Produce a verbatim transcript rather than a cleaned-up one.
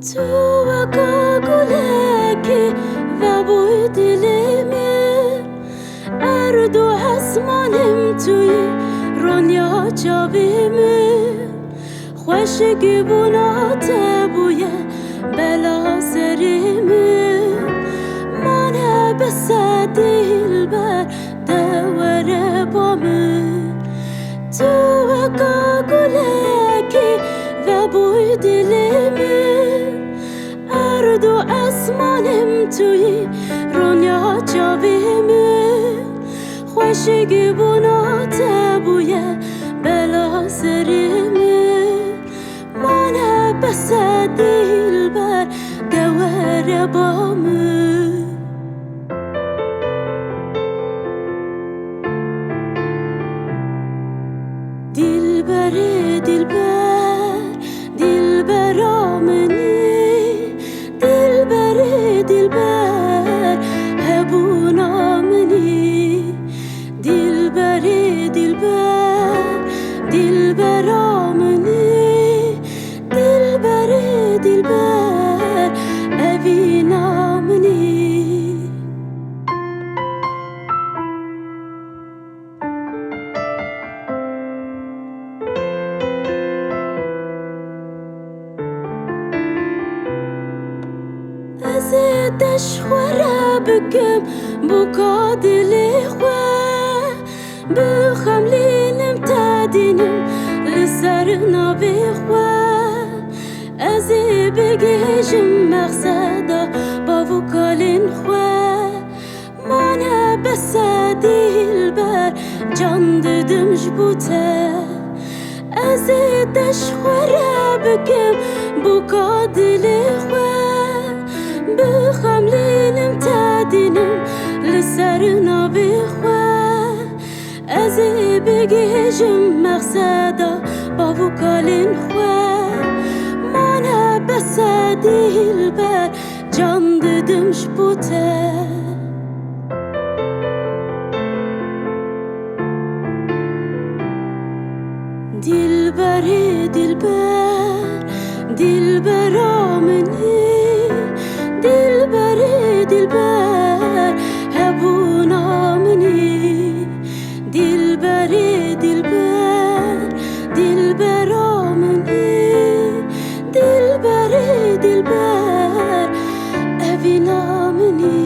Tu weka gulekî vebûyî dilê min, erd û esmanê min tu yî, ronya çavê min. Xweşikbûna te bûye bela serê min, mane bes e dilber, de were ba min. Tu weka gulekî vebûyî dilê min, erd û esmanê min tu yî, ronya çavê min. Xweşikbûna te bûye bela serê min, mane bes e dilber, de were ba min. Dilberê dilber, dilbera min î, dilberê dilber, hebûna min î. Dilberê dilber, dilbera min î, dilberê dilber, evîna min î. Ez ê te ji xwe re bikim bûka dilê xwe, bixemlînim te dînim li ser navê xwe. Ez ê bigihêjim mexseda bav û kalên xwe. Mane bes e dilber, can didim ji bo te. Ez ê te ji xwe re bikim bûka dilê xwe. Bixemlînim te dînim li ser navê xwe. Ez ê bigihêjim mexseda bav û kalên xwe. Mane bes e dilber, can didim ji bo te. Dilberê dilber, dilbera min î, dilberê dilber, hebûna min î. Dilberê dilber, dilbera min î, dilberê dilber, evîna min î.